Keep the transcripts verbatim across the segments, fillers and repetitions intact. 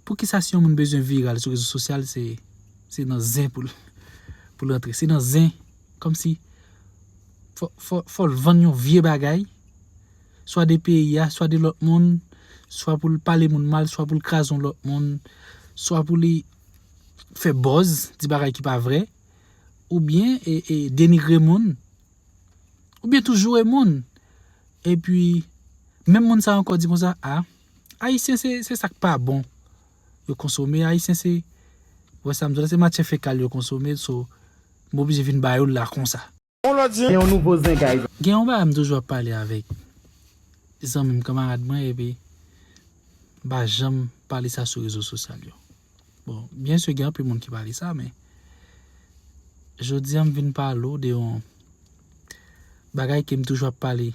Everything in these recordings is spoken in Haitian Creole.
Poukisa si yon moun bezwen viral sou rezo sosyal, se, se nan zen pou l, pou l antre? Se nan zen. Kòmsi fò, fò, fò l vann yon vye bagay, swa de peyi a, swa de lòt moun, swa pou l pale moun mal, swa pou l kraze yon lòt moun, swa pou li fè buzz, di bagay ki pa vrè, oubyen e, e, denigre moun, oubyen tou joure moun. Epi, menm moun sa ankò di konsa, a, Ayisyen se, se sa k pa bon yo konsome, Ayisyen se, wè sa m di w la, se matyè fekal yo konsome, so, m oblije vin ba yo l la konsa. On lòt zen. Gen yon nouvo zen, guys. Gen yon bagay m toujou ap pale avèk zanmi m, kanmarad mwen, epi m pa janm pale sa sou rezo sosyal yo. Bon, byen si gen anpil moun ki pale sa, men jodi a m vin pale w de yon bagay ke m toujou ap pale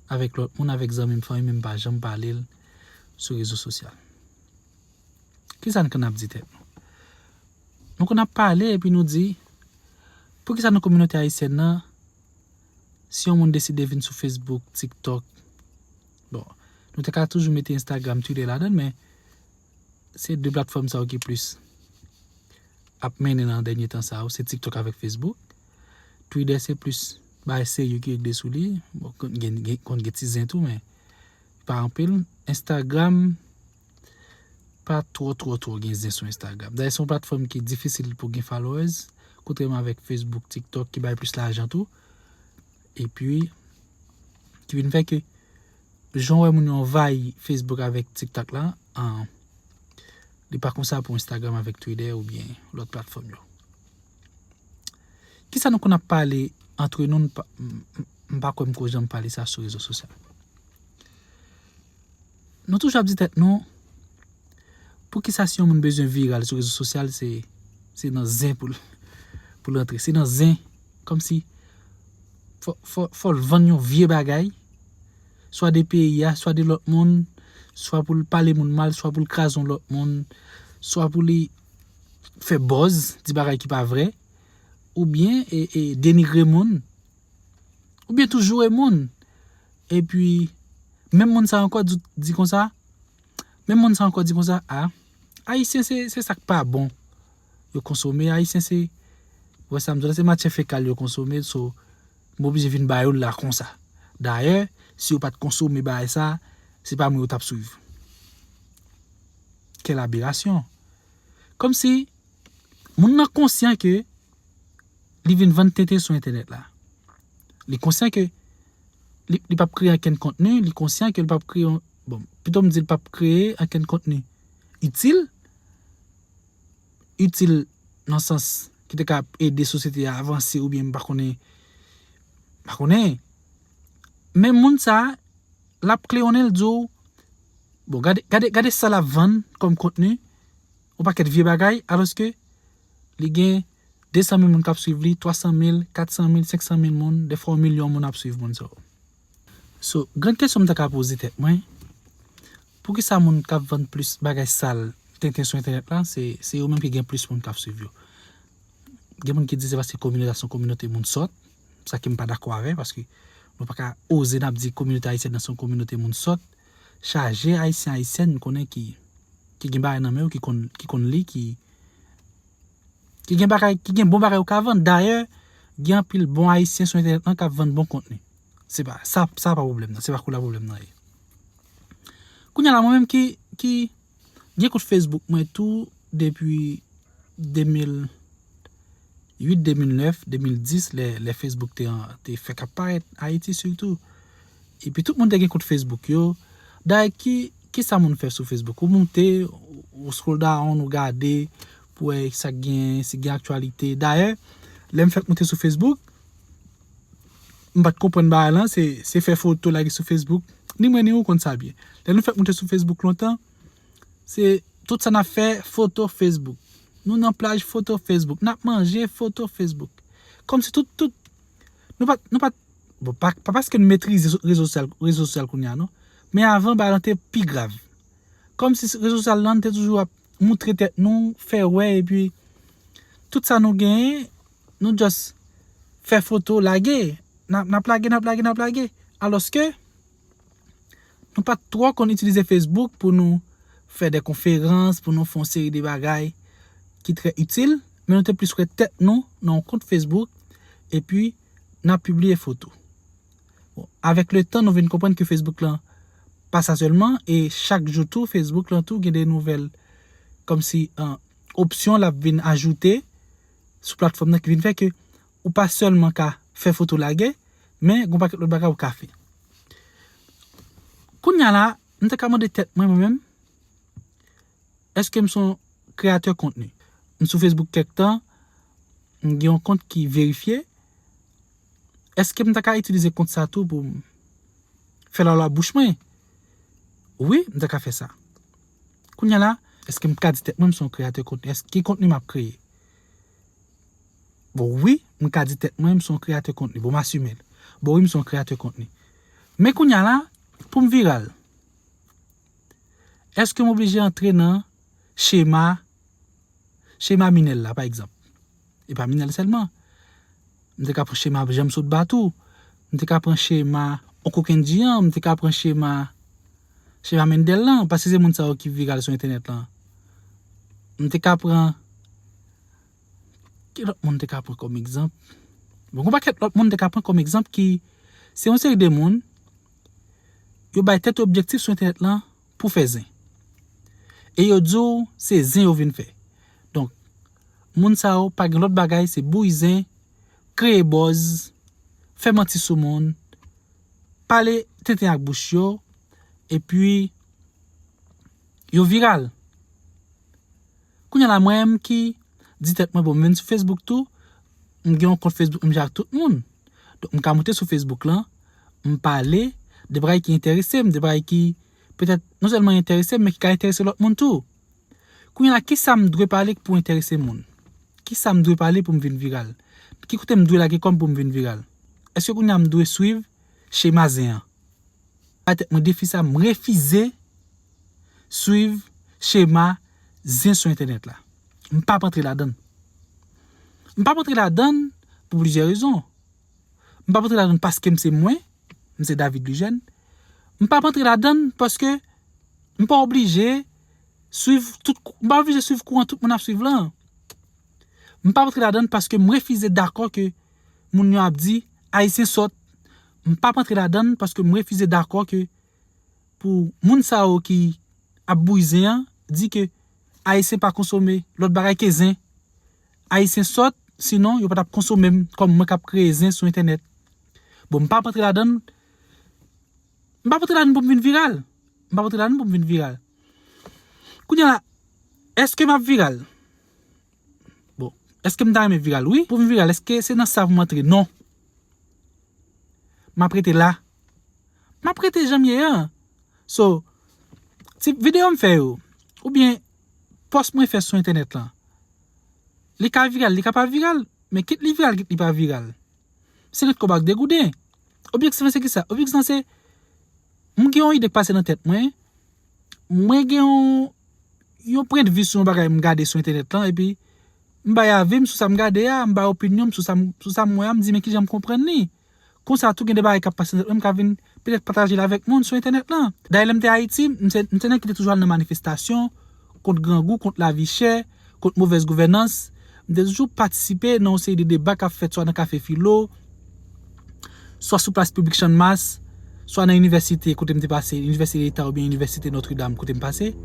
avèk lòt moun, avèk zanmi m, fanmi m, men m pa janm pale l sou rezo sosyal. Kisa n konn ap di tèt nou? Nou konn ap pale epi nou di, poukisa nan kominote ayisyèn nan, si yon moun deside vin sou Facebook, TikTok, bon, nou te ka toujou mete Instagram, Twitter ladan l, men se de platfòm sa yo ki plis ap mennen nan dènye tan sa yo, se TikTok avèk Facebook. Twitter se plis bagay serye ki regle sou li. Bon, konn gen, gen, konn gen ti zen tou, men pa anpil. Instagram, pa twò, twò, twò gen zen sou Instagram. Dayè, se yon platfòm ki difisil pou gen followers, kontrèman avèk Facebook, TikTok, ki bay plis lajan tou. Epi, ki vin fè ke jan w wè moun yo anvayi Facebook avèk TikTok la, an, li pa konsa pou Instagram avèk Twitter oubyen lòt platfòm yo. Kisa nou konn ap pale antre nou, m pa, m, m, m pa kwè m ko janm pale sa sou rezo sosyal. Nou toujou ap di tèt nou, poukisa si yon moun bezwen viral sou rezo sosyal, se, se nan zen pou l, pou l antre? Se nan zen. Kòmsi fò, fò, fò l vann yon vye bagay, swa de peyi a, swa de lòt moun, swa pou l pale moun mal, swa pou l kraze yon lòt moun, swa pou li fè buzz, di bagay ki pa vrè, oubyen e, e, denigre moun, oubyen tou joure moun. Epi, menm moun sa ankò di, di konsa, menm moun sa ankò di konsa, a, Ayisyen se, se sa k pa bon yo konsome, Ayisyen se, wè sa m di w la, se matyè fekal yo konsome, so, m oblije vin ba yo l la konsa. Dayè, si yo pa t konsome bagay sa, se pa mwen yo t ap swiv. Quelle aberration! Kòmsi moun nan konsyan ke li vin vann tenten sou entènèt la. Li konsyan ke li, li p ap kreye ankenn kontni, li konsyan ke li p ap kreye, bon, pito m di li p ap kreye ankenn kontni itil, itil nan sans ki te ka ede sosyete a avanse oubyen m pa konnen, m pa konnen. Men moun sa, l ap kleyonnen l di w, bon, gade, gade, gade sa l ap vann kòm kontni, yon pakèt vye bagay, alòske li gen de san mil moun k ap swiv li, twa san mil, kat san mil, senk san mil moun, defwa yon milyon moun ap swiv moun sa yo. So, grann kesyon m ta ka poze tèt mwen, poukisa moun k ap vann plis bagay sal, tenten sou entènèt la, se, se yo menm ki gen plis moun k ap swiv yo? Gen moun ki di se paske kominote a se yon kominote moun sòt, sa ke m pa dakò avè, paske nou pa ka oze n ap di kominote ayisyèn nan se yon kominote moun sòt. Chaje Ayisyen, Ayisyèn, m konnen ki, ki gen bagay nan men yo, ki konn, ki konn li, ki, ki gen bagay, ki gen bon bagay yo ka vann. Dayè, gen anpil bon Ayisyen sou entènèt lan k ap vann bon kontni. Se pa, sa, sa pa pwoblèm nan, se pa kou la pwoblèm nan ye. Kounye a la, mwen menm ki, ki gen kont Facebook mwen tou depi de mil uit, de mil nèf, de mil dis, lè, lè Facebook te, te fèk ap parèt, Ayiti sitou. Epi tout moun te gen kont Facebook yo. Dayè, ki, ki sa moun fè sou Facebook? Ou moute, ou, ou scroll down, ou gade, pou wè sa k gen, si gen aktyalite. Dayè, lè m fèk moute sou Facebook, m pa t konprann bagay lan, se, se fè foto lage sou Facebook. Ni mwen ni ou konn sa byen. Lè nou fèk moute sou Facebook lontan, se tout sa n ap fè, foto Facebook. Nou nan plaj, foto Facebook. N ap manje, foto Facebook. Kòmsi tout, tout, nou pa, nou pa, bon, pa, pa paske n metrize rezo sosyal, rezo sosyal kounye a, non. Men avan, bagay lan te pi grav. Kòmsi rezo sosyal lan te toujou ap moutre tèt nou, fè wè, epi tout sa nou genyen, nou just fè foto, lage. N ap, n ap lage, n ap lage, n ap lage. Alòske, nou pa t twò konn itilize Facebook pou nou fè de konferans, pou nou fè yon seri de bagay ki trè itil, men nou te plis wè tèt nou nan yon kont Facebook, epi n ap pibliye foto. Bon, avèk le tan, nou vin konprann ke Facebook lan pa sa sèlman, e chak jou tou, Facebook lan tou gen de nouvèl, kòmsi, uh, opsyon l ap vin ajoute sou platfòm nan ki vin fè ke ou pa sèlman ka fè foto lage, men gon pakèt lòt bagay ou ka fè. Kounye a la, m te ka mande tèt mwen, mwen menm, èske m se yon kreyatè kontni? M sou Facebook kèk tan, m gen yon kont ki verifye. Èske m ta ka itilize kont sa tou pou m fè lalwa bouch mwen? Wi, m ta ka fè sa. Kounye a la, èske m ka di tèt mwen m se yon kreyatè kontni? Èske ki kontni m ap kreye? Bon, wi, m ka di tèt mwen m se yon kreyatè kontni. Bon, m asime l. Bon, wi, m se yon kreyatè kontni. Men kounye a la, pou m viral, èske m oblije antre nan chema, chema Minèl la, pa egzanp? E pa Minèl sèlman. M te ka pran chema Janm Sot Batou. M te ka pran chema On Kokenn Jiyan. M te ka pran chema, chema Mendèl lan, paske se moun sa yo ki viral sou entènèt lan. M te ka pran, ki lòt moun te ka pran kòm egzanp? Bon, gon pakèt lòt moun te ka pran kòm egzanp ki se yon seri de moun, yo bay tèt yo objektif sou entènèt lan pou fè zen. E yo di w se zen yo vin fè. Donk, moun sa yo pa gen lòt bagay, se bouyi zen, kreye buzz, fè manti sou moun, pale tenten ak bouch yo, epi yo viral. Kounye a la, mwen menm ki di tèt mwen, bon, m vin sou Facebook tou, m gen yon kont Facebook menm jan ak tout moun. Donk, m ka moute sou Facebook lan, m pale de bagay ki enterese m, de bagay ki petèt non sèlman enterese m, men ki ka enterese lòt moun tou. Kounye a la, kisa m dwe pale pou enterese moun? Kisa m dwe pale pou m vin viral? Ki kote m dwe lage kò m pou m vin viral? Èske kounye a m dwe swiv chema zen an? Bay tèt mwen defi sa, m refize swiv chema zen sou entènèt la. M p ap antre ladan l. M p ap antre ladan l pou plizyè rezon. M p ap antre ladan l paske m se mwen, m se David Lujène. M p ap antre ladan l paske m pa oblije swiv tout, m pa oblije swiv kouran tout moun ap swiv lan. M p ap antre ladan l paske m refize dakò ke moun yo ap di Ayisyen sòt. M p ap antre ladan l paske m refize dakò ke pou moun sa yo ki ap bouyi zen an, di ke Ayisyen pa konsome lòt bagay ke zen. Ayisyen sòt, sinon yo pa t ap konsome m kòm mwen k ap kreye zen sou entènèt. Bon, m p ap antre ladan l. M p ap antre ladan l pou m vin viral. M p ap antre ladan l pou m vin viral. Kounye a la, èske m ap viral? Bon, èske m ta renmen viral? Wi. Pou m viral, èske se nan sa pou m antre? Non. M ap rete la. M ap rete jan m ye an. So, ti videyo m fè yo, oubyen pòs mwen fè sou entènèt lan, li ka viral, li ka pa viral, men kit li viral, kit li pa viral, se ret kòb ak degouden. Objektif lan se kisa? Objektif lan se, m gen yon ide k pase nan tèt mwen, mwen gen yon, yon pwennvi sou yon bagay m gade sou entènèt lan, epi m bay avi m sou sa m gade a, m bay opinyon m sou sa m, sou sa m wè a, m di men kijan m konprann li. Konsa tou gen de bagay k ap pase nan tèt mwen, m ka vin petèt pataje l avèk moun sou entènèt lan. Dayè lè m te Ayiti, m se, m se nèg ki te toujou al nan manifestasyon kont grangou, kont lavi chè, kont movèz gouvènans. M te toujou patisipe nan yon seri de deba k ap fèt swa nan Kafe Filo, swa sou plas piblik Channmas, swa nan inivèsite kote m te pase, Inivèsite Leta oubyen Inivèsite Notre Dame kote m pase.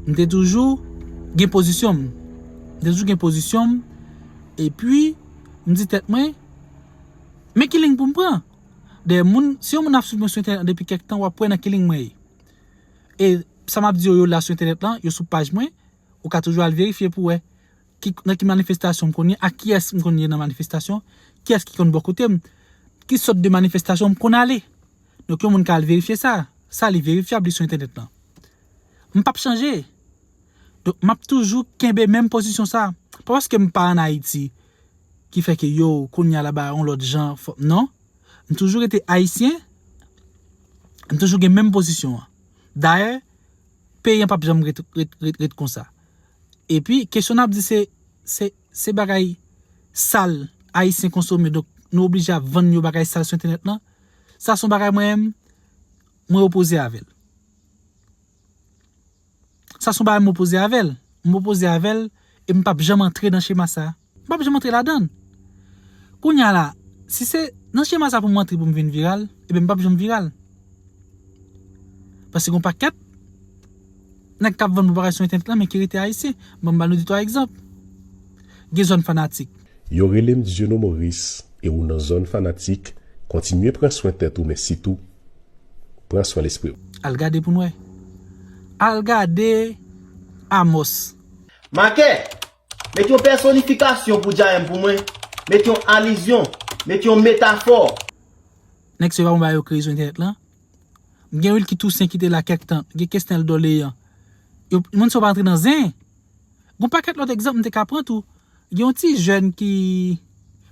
M te toujou gen pozisyon m. M te toujou gen pozisyon m. Epi, m di tèt mwen, men ki liy pou m pran? Dayè, moun, si yon moun ap swiv mwen sou entènèt depi kèk tan, w ap wè nan ki liy mwen ye. E sa m ap di yo, yo la sou entènèt lan, yo sou paj mwen, ou ka toujou al verifye pou wè ki, nan ki manifestasyon m konn ye, ak kiyès m konn ye nan manifestasyon, kiyès ki konn bò kote m, ki sòt de manifestasyon m konn ale. Donk, yon moun ka al verifye sa. Sa, li verifyab, li sou entènèt lan. M p ap chanje. Donk, m ap toujou kenbe menm pozisyon sa. Pa paske m pa ann Ayiti ki fè ke yo, kounye a la, ba yon lòt jan, fò, non. M toujou rete Ayisyen, m toujou gen menm pozisyon an. Dayè, peyi an p ap janm ret, ret, ret, ret konsa. Epi, kesyon n ap di se, se, se bagay sal Ayisyen konsome, donk nou oblije ap vann yo bagay sal sou entènèt lan. Sa se yon bagay mwen menm, mwen opoze avè l. Sa se yon bagay m opoze avè l. M opoze avè l e m p ap janm antre nan chema sa. M p ap janm antre ladan l. Kounye a la, si se nan chema sa pou m antre pou m vin viral, ebyen m p ap janm viral. Paske gen yon pakèt nèg k ap vann bagay sou entènèt la, men ki rete ayisyen. Ban m ba nou de twa egzanp. Gen zòn fanatik. Yo rele m Dieunot Maurice, e ou nan zòn fanatik, kontinye pran swen tèt ou, men sitou, pran swen lespri w. Al gade pou n wè. Al gade Amos. Makè, mete yon pèsonifikasyon pou Djaem pou mwen. Mete yon alizyon. Mete yon metafò. Nèg se pa yon bagay yo kreye sou entènèt lan. M gen Wilky Toussaint ki te la kèk tan. Gen Kesnel Dorlean. Yo, moun sa yo pa antre nan zen. Gon pakèt lòt egzanp m te ka pran tou. Gen yon ti jèn ki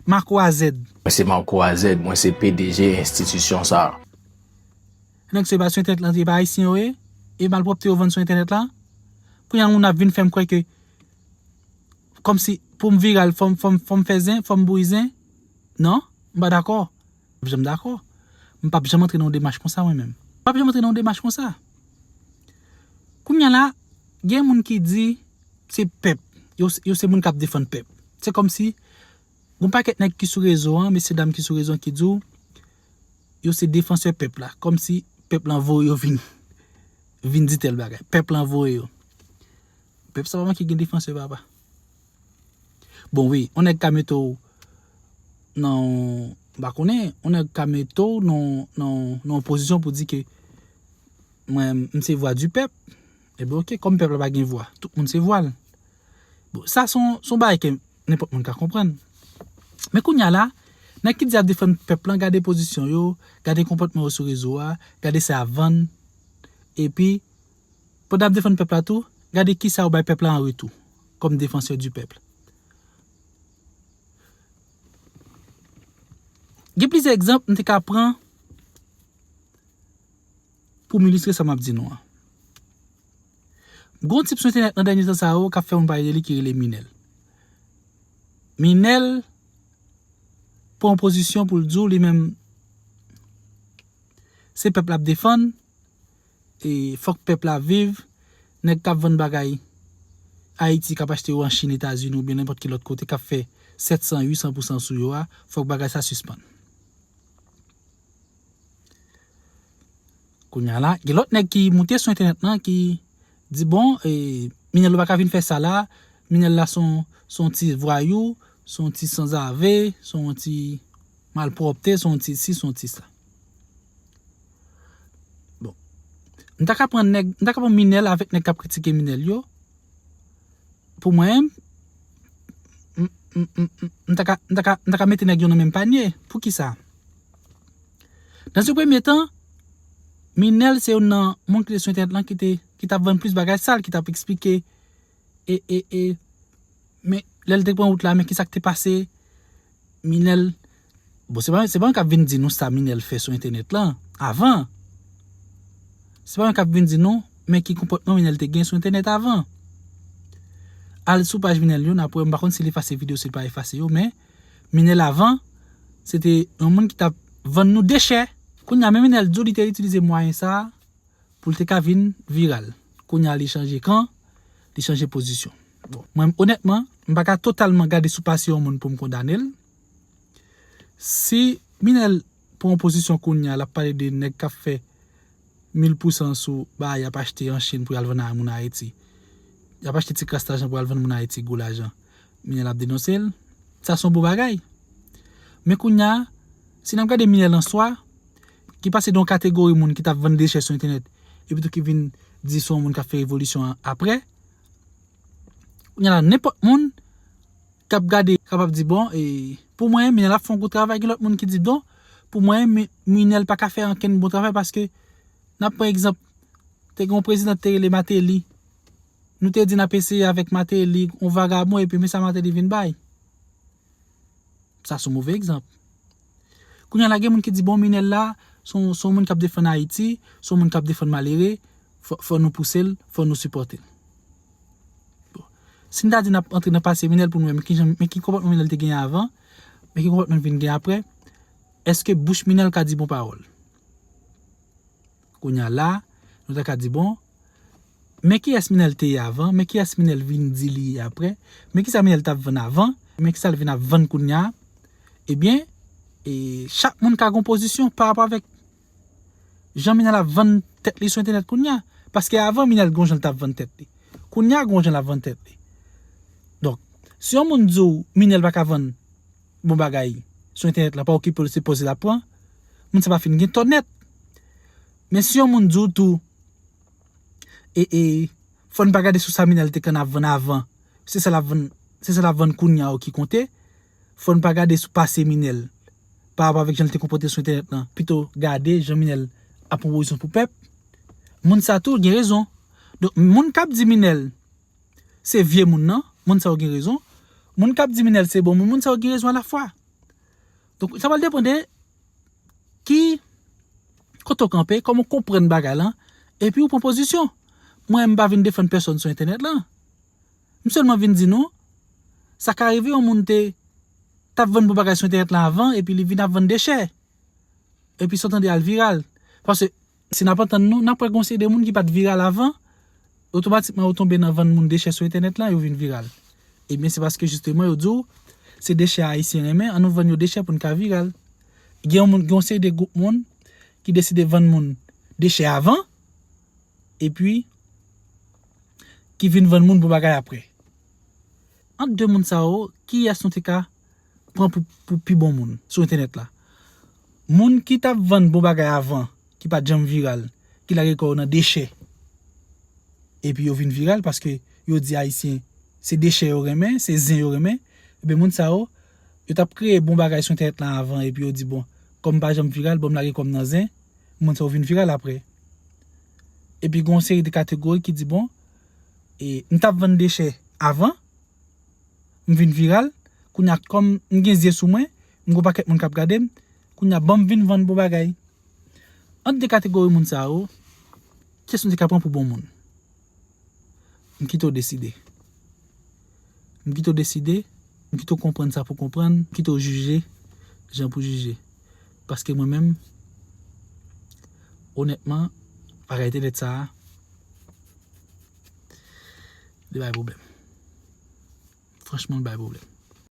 Marco Azèd. Mwen se Marco Azèd, mwen se P D G enstitisyon sa. Nèg se pa sou entènèt lan, se pa ayisyen yo ye. E malpwòpte yo vann sou entènèt la. Kounye a moun ap vin fè m kwè ke kòmsi pou m viral, fò m, fò m, fò m fè zen, fò m bouyi zen. Non, m pa dakò. M p ap janm dakò. M p ap janm antre nan yon demach konsa mwen menm. M p ap janm antre nan yon demach konsa. Kounye a la, gen moun ki di se pèp. Yo, yo se moun k ap defann pèp. Se kòmsi gon pakèt nèg ki sou rezo an, mesye dam ki sou rezo an ki di w yo se defansè pèp la. Kòmsi pèp lan voye yo vin, vin di tèl bagay. Pèp lan voye yo. Pèp sa pa manke gen defansè, papa. Bon, wi, yon nèg ka mete w nan, m pa konnen, yon nèg ka mete w nan, nan, nan yon pozisyon pou di ke mwen, m se vwa di pèp. Ebyen, oke, kòm pèp la pa gen vwa, tout moun se vwa l. Bon, sa se yon, se yon bagay ke nenpòt moun ka konprann. Men kounye a la, nèg ki di y ap defann pèp lan, gade pozisyon yo, gade konpòtman yo sou rezo a, gade sa y ap vann. Epi, pandan y ap defann pèp la tou, gade kisa yo bay pèp la an retou, kòm defansè di pèp. Gen plizyè egzanp m te ka pran pou m ilistre sa m ap di nou an. Gon tip sou entènèt nan dènye tan sa yo k ap fè moun pale de li ki rele Minel. Minel pran pozisyon pou l di w li menm se pèp l ap defann, e fòk pèp la viv, nèg k ap vann bagay Ayiti k ap achte yo an Chin, Etazini oubyen nenpòt ki lòt kote k ap fè sèt san, uit san pousan sou yo a, fòk bagay sa sispann. Kounye a la, gen lòt nèg ki moute sou entènèt lan ki di, bon, e, Minel ou pa ka vin fè sa la, Minel la se yon, se yon ti vwayou, se yon ti sanzave, se yon ti malpwòpte, se yon ti si, se yon ti sa. Bon. M ta ka pran nèg, m ta ka pran Minel avèk nèg k ap kritike Minel yo. Pou mwen, m, m, m, m, m ta ka, m ta ka, m ta ka mete nèg yo nan menm panye. Poukisa? Nan yon premye tan, Minel se youn nan moun ki te sou entènèt lan ki te, ki t ap vann plis bagay sal, ki t ap eksplike, e, e, e, men lè l te pran wout la, men kisa k te pase, Minel, bon, se pa, se pa mwen k ap vin di nou sa Minel fè sou entènèt lan, avan. Se pa mwen k ap vin di nou, men ki konpòtman Minel te gen sou entènèt avan. Al sou paj Minel yo, n ap wè, m pa konn si l efase videyo, si l pa efase yo, men Minel avan, se te yon moun ki t ap vann nou dechè. Kounye a, men Minel di w li te itilize mwayen sa a pou l te ka vin viral. Kounye a, li chanje kan, li chanje pozisyon. Bon, mwen, onètman, m pa ka totalman gade sou pase yon moun pou m kondane l. Si Minel pran yon pozisyon kounye a, l ap pale de nèg k ap fè mil pousan sou bagay y ap achte an Chin pou y al vann a moun Ayiti. Y ap achte ti kras lajan pou y al vann moun Ayiti gwo lajan. Minel ap denonse l. Sa se yon bon bagay. Men kounye a, si n ap gade Minel an swa, ki pase de yon kategori moun ki t ap vann dechè sou entènèt, epi tou ki vin di se yon moun k ap fè revolisyon an apre, kounye a la, nenpòt moun k ap gade kapab di, bon, e, pou mwen, Minel ap fè yon gwo travay, gen lòt moun ki di, bon, pou mwen, Mi-, Minel pa ka fè ankenn bon travay paske, n ap pran egzanp, te gen yon prezidan ki te rele Martelly. Nou te di n ap eseye avèk Martelly, yon vagabon, epi men sa Martelly vin bay. Sa se yon move egzanp. Kounye a la, gen moun ki di, bon, Minel la, se yon, se yon moun k ap defann Ayiti, se yon moun k ap defann malere, fò, fò nou pouse l, fò nou sipòte l. Bon. Si n ta di n ap antre nan pase Minel pou nou wè, men ki jan, men ki konpòtman Minel te genyen avan, men ki konpòtman l vin gen apre, èske bouch Minel ka di bon pawòl? Kounye a la, nou ta ka di, bon, Men kiyès Minel te ye avan, men kiyès Minel vin di li ye apre, men kisa Minel t ap vann avan, men kisa l vin ap vann kounye a. Ebyen, e, chak moun ka gon pozisyon pa rapò avèk jan Minel ap vann tèt li sou entènèt kounye a. Paske avan, Minel gon jan l t ap vann tèt li. Kounye a, gon jan l ap vann tèt li. Donk, si yon moun di w Minel pa ka vann bon bagay sou entènèt la, pa okipe l, se poze l ap pran, moun sa pa fin gen tò nèt. Men si yon moun di w tou, e, e, fò n pa gade sou sa Minel te konn ap vann avan, se sa l ap vann, se sa l ap vann kounye a ki konte, fò n pa gade sou pase Minel pa rapò avèk jan l te konpòte sou entènèt lan, pito gade jan Minel ap pran pozisyon pou pèp, moun sa tou gen rezon. Donk, moun k ap di Minel se vye moun nan, moun sa yo gen rezon. Moun k ap di Minel se bon moun, moun sa yo gen rezon alafwa. Donk, sa pral depann de ki kote w kanpe, kòman w konprann bagay lan, epi w pran pozisyon. Mwen, m pa vin defann pèsòn sou entènèt lan. M sèlman vin di nou, sa ka rive yon moun te t ap vann bon bagay sou entènèt lan avan, epi li vin ap vann dechè. Epi sa w tande al viral. Paske si n ap antann nou, n ap wè gon seri de moun ki pa t viral avan, otomatikman yo tonbe nan vann moun dechè sou entènèt lan, yo vin viral. Ebyen, se paske jisteman yo di w, se dechè Ayisyen renmen, ann nou vann yo dechè pou n ka viral. Gen yon moun, gen yon seri de gwoup moun ki deside vann moun dechè avan, epi ki vin vann moun bon bagay apre. Ant de moun sa yo, kiyès nou te ka pran pou, pou pi bon moun sou entènèt la? Moun ki t ap vann bon bagay avan, ki pa t janm viral, ki lage kò yo nan dechè, epi yo vin viral paske yo di Ayisyen se dechè yo renmen, se zen yo renmen, ebyen moun sa yo, yo t ap kreye bon bagay sou entènèt la avan, epi yo di, bon, kòm m pa janm viral, bon, m lage kò m nan zen, moun sa yo vin viral apre. Epi gen yon seri de kategori ki di, bon, e, m t ap vann dechè avan, m vin viral, kounye a kòm m gen zye sou mwen, m gon pakèt moun k ap gade m, kounye a ban m vin vann bon bagay. Ant de kategori moun sa yo, kiyès nou te ka pran pou bon moun? M kite w deside. M kite w deside, m kite w konprann sa pou konprann, m kite w jije jan pou jije. Paske mwen menm, onètman, bagay entènèt sa a, li bay pwoblèm. Franchman, li bay pwoblèm.